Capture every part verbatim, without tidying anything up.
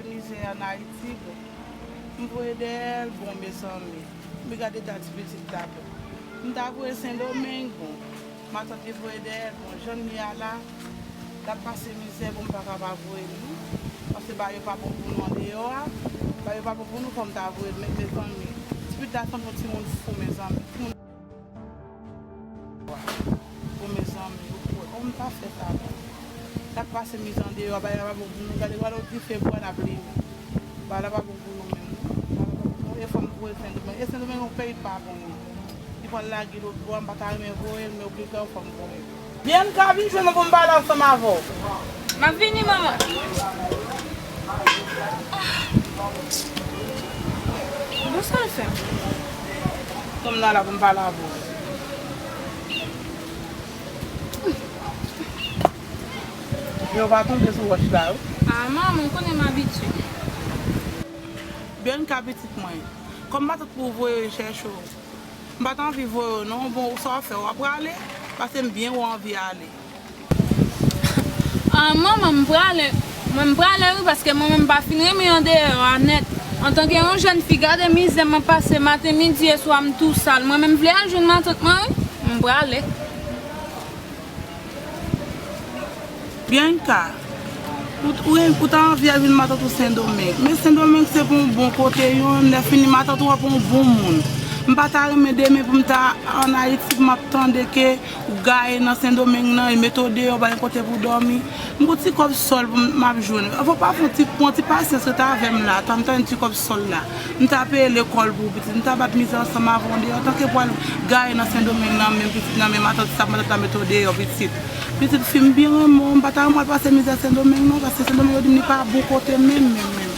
Mizè ann Ayiti, bon. M voye dèyè l, bon, mezanmi. Men gade eta ti pitit la, bon. M ta voye l Sendomeng, bon. Matant li voye dèyè l, bon, jan l ye a la, l ap pase mizè, bon, m pa ka pa voye l, non. Paske bagay yo pa bon pou nou andeyò a. Bagay yo pa bon pou nou, fò m ta voye l, men, mezanmi. Ti pitit la sanble yon timoun fou, mezanmi. Timoun Bon, mezanmi, ou kwè, kòman m ta fè sa, non? N ap pase mizè andeyò, bagay la pa bon pou nou. Gade, gade, dife bwa n ap limen. Bagay la pa bon pou nou menm, non. Bagay la pa bon pou nou. E fò m voye Sendomeng. E Sendomeng yon peyi pa bon, wi. Li pral lage lòt bò, m pa ta renmen voye l, men obligan fò m voye l. Bianca, vin jwenn mwen pou m pale ansanm avè w. M ap vini, manman. Bon, sa l fè? Kòm nan la pou m pale avè w. Yo pa tonbe sou wòch la, wi. A, manman, ou konnen m abitye. Bianca, pitit mwen, kòm matant pou voye chèche w, m pa t anvi voye w, non. Bon, sa w ap fè, w ap prale? Paske m byen wè w anvi ale. A, manman, m prale. Mwen, m prale, wi, paske mwen menm m pa fin renmen andeyò a nèt. Antanke yon jèn fi, gade mizè m ap pase maten, midi e swa, m tou sal. Mwen menm, m vle al jwenn matant mwen, wi. M prale. Bianca, ou, ou, ou ta anvi al jwenn matant ou Sendomeng. Men Sendomeng se pa yon bon kote, yon lè fini matant ou ap yon bon moun. M pa ta renmen demen pou m ta ann Ayiti, pou m ap tande ke ou gaye nan Sendomeng nan, yo mete w deyò, pa gen kote pou w dòmi. M gon ti kòb sòl pou m, m ap jwenn. Fò w pa fè yon ti, pran ti pasyans, rete avè m la, tann, tann ti kòb sòl la. M ta peye lekòl pou ou, pitit. M ta bat mizè ansanm avè w deyò. Antanke pou al gaye nan Sendomeng nan, men pitit nan, men matant sa, matant la mete w deyò, pitit. Pitit fi m, byen renmen w, m pa ta renmen w al pase mizè Sendomeng, non, paske Sendomeng, yo di m li pa bon kote menm, menm, menm.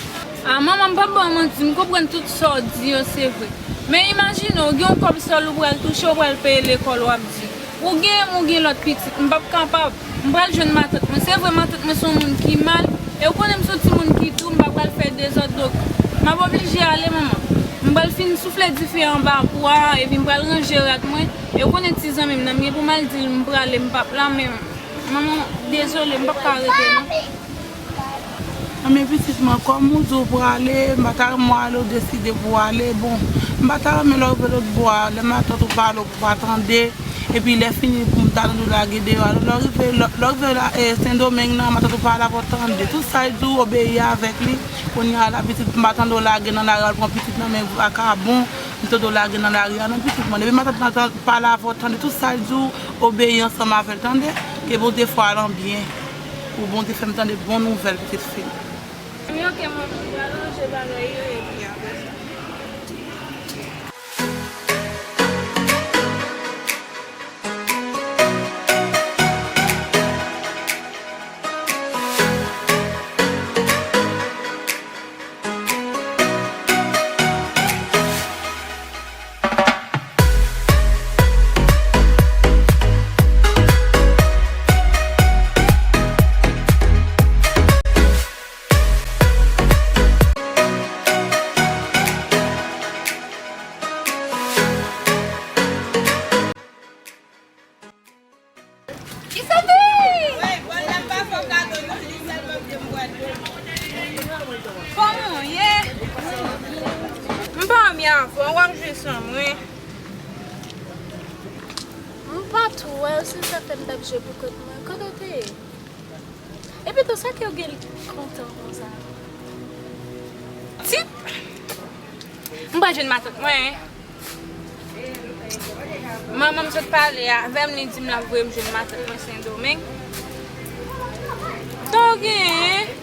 A, manman, m p ap ba w manti, m konprann tout sa w di yo, se vre. Men imajine w, gen yon kòb sòl ou pral touche, ou pral peye lekòl, w ap di, ou gen, ou gen lòt pitit, m p ap kapab. M pral jwenn matant mwen. Se vre, matant mwen se yon moun ki mal, e ou konnen m se yon timoun ki dou, m pa pral fè dezòd, donk, m ap oblije ale, manman. M pral fin soufle dife anba bwa a, epi m pral ranje rad mwen, e ou konnen ti zanmi m nan, m gen pou m al di l m prale, m p ap la, men, manman, dezole, m p ap ka rete, non. Anben, pitit mwen, kòm ou di w prale, m pa ta renmen w ale, ou deside pou w ale. Bon, m pa ta renmen lè w rive lòt bò a, lè matant ou pale, ou pa tande, epi lè fini pou m ta tande w lage deyò a. Lè w rive, lè, lè w rive la, e, Sendomeng nan, matant ou pale avè w, tande. Tout sa l di w, obeyi avèk li. Kounye a la, pitit, m pa tande w lage nan lari, al pran pitit nan men vakabon, m tande w lage nan lari a, non, pitit mwen. Depi matant nan pale avè w, tande. Tout sa l di w, obeyi ansanm avè l, tande. Ke Bondye fè w al an byen. Pou Bondye fè m tande bon nouvèl, pitit fi m. Anben, oke, manmi, m pral ranje bagay yo epi apre sa. Isabeau! Kòman w ye? M pa byen avè w, w ap jwe san mwen. M pa tou wè w, se sa fè m t ap jwe pou kont mwen. Kote w te ye? Epi tou, sa ke w gen l kontan konsa? Tit! M pral jwenn matant mwen. Manman m sot pale avè m, li di m l ap voye m jwenn matant mwen Sendomeng. Sa w genyen?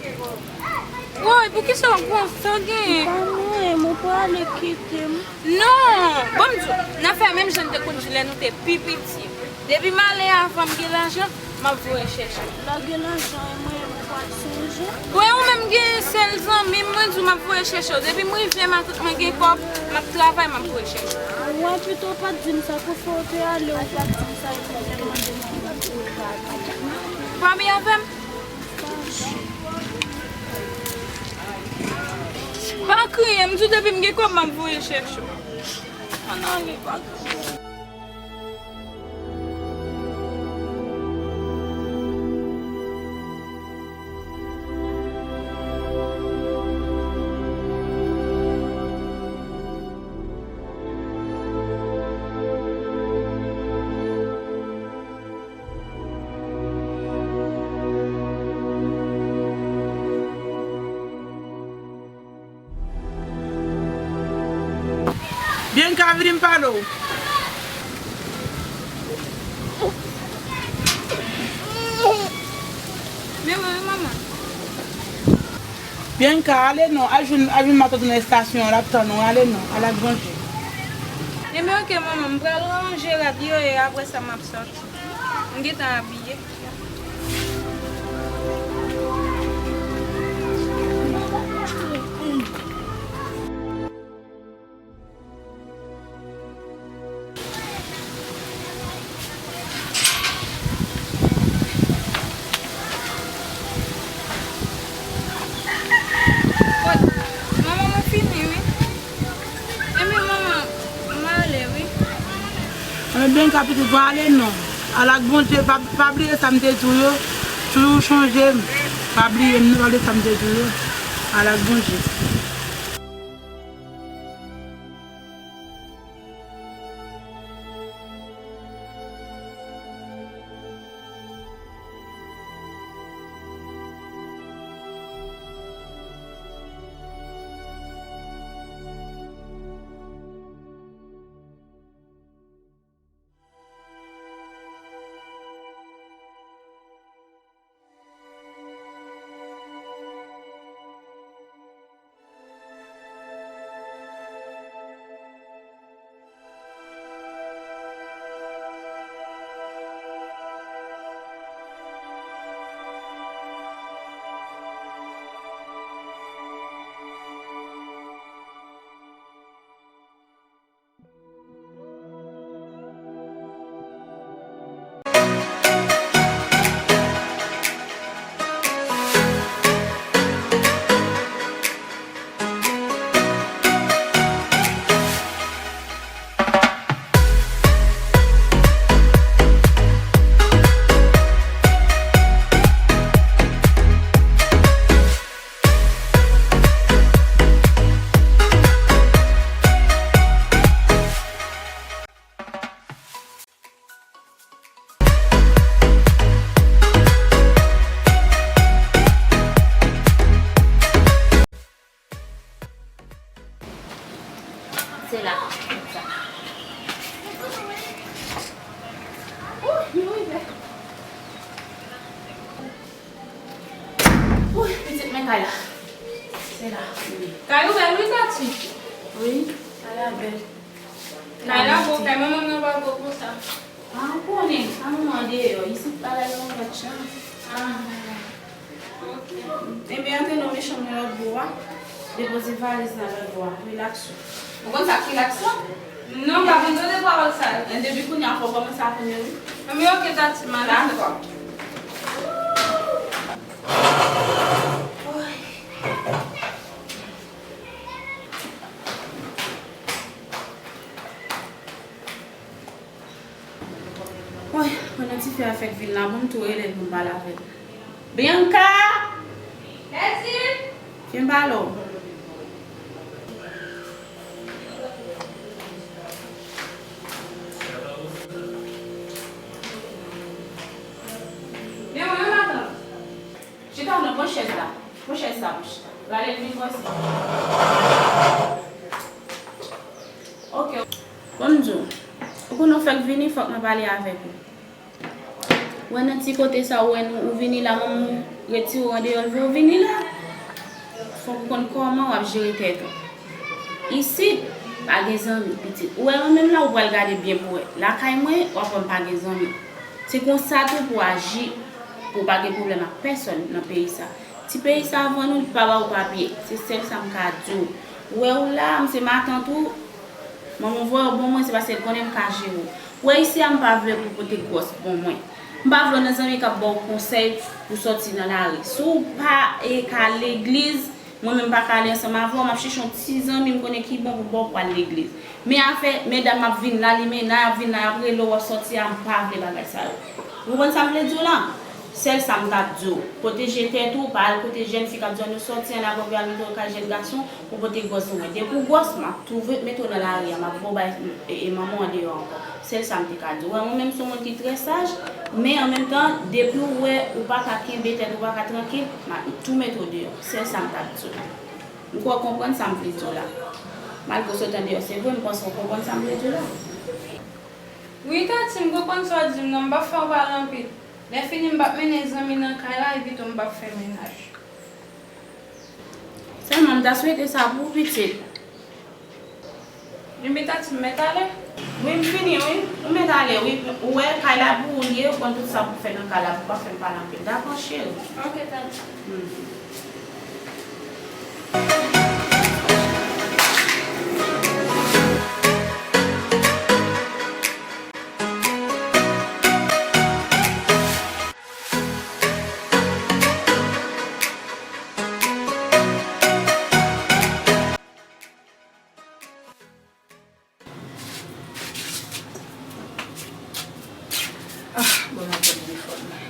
Woy, poukisa w konsa? Sa w genyen? Pa mwen, mwen prale kite m. Non! Ban m di w, n ap fè menm jan n te konn di lè nou te pi piti. Depi m ale avan m gen lajan, m ap voye chèche w. Lè w gen lajan, e mwen menm ou pral sonje? Bon, e ou menm gen sèl zanmi m, mwen di w m ap voye chèche w. Depi m rive matant mwen gen kòb, m ap travay, m ap voye chèche w. Ou wè, pito w pa t di m sa, pou fè w te ale, ou pa t di m sa, epi w te mande m pou w pa ale. Pa byen avè m? Pa kriye, m di w depi m gen kòb, m ap voye chèche w. Ann ale, pa kriye. Ka vini m pale w. Men mwen, manman. Bianca, ale non, al jwenn, al jwenn matant ou nan estasyon an, l ap tann ou, ale non, al ak Bondye. Ebyen, oke, manman, m pral ranje rad yo e apre sa m ap sòti. M gentan abiye. Manman, mwen fini, wi. Ebyen, manman, m ale, wi. Ebyen, ka pitit, pa ale non. Al ak Bondye, pa, pa bliye sa m te di w yo. Toujou chonje m. Pa bliye m non, pa bliye sa m te di w yo. Al ak Bondye. Se la, sa. Ouh, nou rive. Ouh, pitit, men kay la. Se la. Kay ou bèl, wi, Tati. Wi, kay la bèl. Kay la bon, kay manman m nan pa bon konsa. Ah, ou konnen, sa manman deyò, isit bagay yo mèt jan. Ah, ok. Ebyen, antre nan men chanm nan lòt bò a. Depoze valiz nan lòt bò a. Rilaks ou. Ou konn sa k rilaks la? Non, m pa konn tande pawòl sa yo. Men depi kounye a, fò w kòmanse aprann yo, wi. Ebyen, ok, Tati, m ale. Dakò. Woy, pandan tifi a fèk vin la, bon, m tou rele l pou m pale avè l. Bianca! Kèti! Vin pale w. Byen, mwen, matant. Chita non, pran chèz la. Pran chèz sa pou chita. Rale l vin bò sa. Ok. Bon, m di w, ou konnen w fèk vini, fòk mwen pale avèk ou. Ou wè nan ti kote sa ou wè nou, ou vini la, manman w retire w andeyò, l voye w vini la. Fòk ou konn kòman w ap jere tèt ou. Isit, pa gen zanmi, pitit. Ou wè mwen menm la, ou pral gade byen pou wè. Lakay mwen, w ap wè m pa gen zanmi. Se konsa tou pou w aji, pou w pa gen pwoblèm ak pèsòn nan peyi sa. Ti peyi sa avan nou, li pa ba ou papye. Se sèl sa m ka di w. Ou wè ou la, m se matant ou. Manman w voye w ban mwen, se paske l konnen m ka jere w. Ou wè isi a, m pa vle pou w pote gwòs ban mwen. M pa vle w nan zanmi k ap ba w konsèy pou sòti nan lari. Si w pa e ka legliz, mwen menm m pa ka ale ansanm avè w, m ap chèche yon ti zanmi m konnen ki bon pou ba w pou al legliz. Men afè medam ap vin la, limena ap vin la, y ap rele w, w ap sòti a, m pa vle bagay sa yo. Ou konprann sa m vle di w la? Sèl sa m t ap di w, pwoteje tèt ou, pa al kote jèn fi k ap di w ann nou sòti, ann avè w pou y al mete w kay jèn gason, pou pote gwòs pou mwen. Depi w gwòs, m ap tou mete w nan lari a, m ap voye w bay, e, e, manman w andeyò ankò. Sèl sa m te ka di w. Ou wè, mwen menm se yon moun ki trè saj, men an menm tan, depi w wè ou pa ka kenbe tèt ou, pa ka trankil, m ap tou mete w deyò. Sèl sa m t ap di w. M kwè w konprann sa m vle di w la. Malgre w sot andeyò, se vre, m panse w konprann sa m vle di w la. Wi, Tati, m konprann sa w di m nan, m p ap fè w pale anpil. Lè fini, m p ap mennen zanmi nan kay la, epi tou m p ap fè mennaj. Sèlman, m ta swete sa pou ou, pitit. Enben, Tati, m mèt ale? Wi, m fini, wi. Ou mèt ale, wi. Ou wè, kay la pou ou l ye, ou konn tout sa pou fè nan kay la, pou w pa fè m pale anpil. Dakò, cheri? Ok, Tati. Mhm. Ah, bon, m ap pran telefòn nan.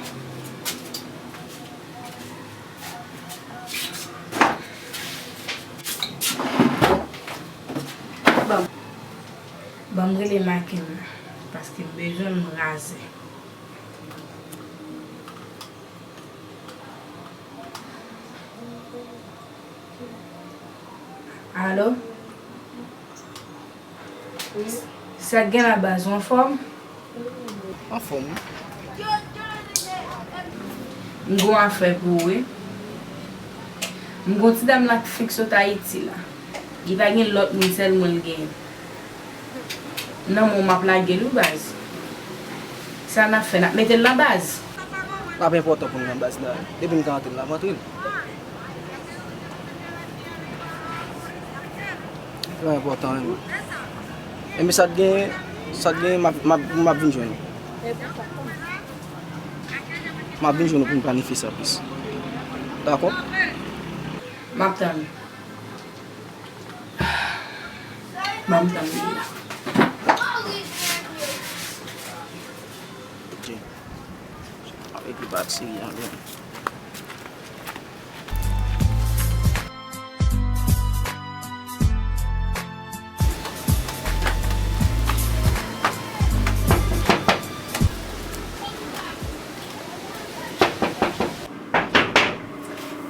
Ban m, ban m rele Makenna, paske m bezwen m raze. Alo? Sa k gen la, baz, ou anfòm? Anfòm, wi. M gon afè pou ou, wi. M gon ti dam la k fenk sot Ayiti la. Li pa gen lòt moun, sèl mwen l genyen. Nan men w m ap lage l wi, baz. Sa n ap fè, n ap mete l nan baz? L ap enpòtan pou n nan baz la. Depi n ka antre l, n ap antre l. Trè enpòtan, wi. Enben, sa t genyen, sa t genyen, m ap, m ap, m ap vin jwenn ou. M ap vin jwenn ou pou n planifye sa plis. Dakò? M ap tann ou. Ban m tann li la. Avèk li pati an menm.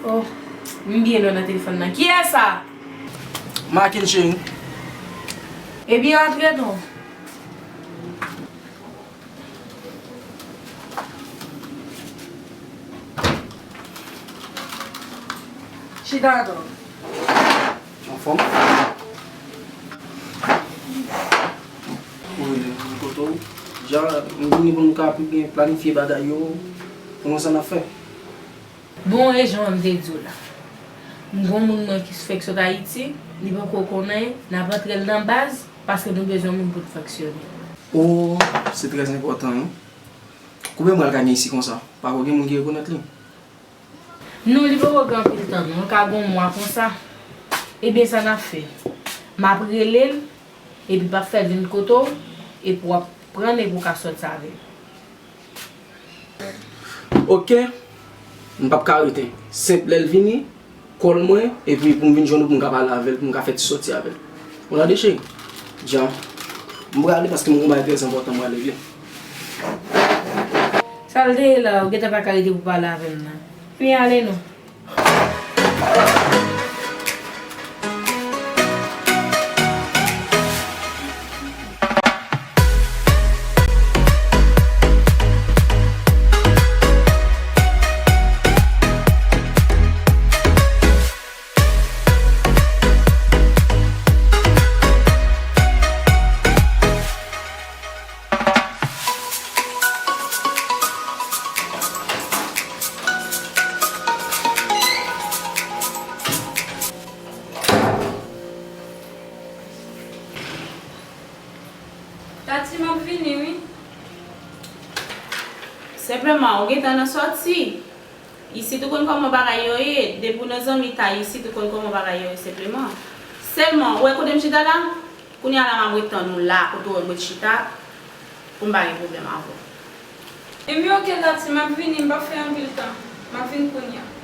Oh, m byen lwen nan telefòn nan. Kiyès sa? Makin cheri. Ebyen, antre non. Chita atò. Anfòm? Wi, m kote w. Jan, m vini pou m ka pi byen planifye bagay yo. Pou nou sa n ap fè. Bon, e jan m te di w la. M gon moun mwen ki fèk sot Ayiti, li poko konnen, n ap antre l nan baz, paske nou bezwen moun pou n fonksyone. O, se trè enpòtan, wi. Konbyen mwa l ka gen isi konsa? Pako gen moun ki rekonèt li? Non, li poko gen anpil tan, non. L ka gen yon mwa konsa. Ebyen, sa n ap fè? M ap rele l, epi m ap fè l vin kote w, epi w ap pran l, epi w ka sòti avè l. Oke, m p ap ka rete. Senp lè l vini, call mwen, epi pou m vin jwenn ou, pou m ka pale avè l, pou m ka fè ti sòti avè l. Ou tande, cheri? Djan, m prale paske m gon bagay trè enpòtan m prale vle. Sa l te ye la, ou gentan pa ka rete pou pale avè m nan. Ebyen, ale non. Tati, m ap vini, wi. Senpleman, ou gentan nan sòti. Isit ou konn kòman bagay yo ye, depi w nan zanmitay isit ou konn kòman bagay yo ye senpleman. Sèlman, ou wè kote m chita la? Kounye a la m ap ret tann ou la, kote w wè m ret chita, pou m pa gen pwoblèm avè w. Ebyen oke Tati, m ap vini, m p ap fè anpil tan. M ap vin kounye a.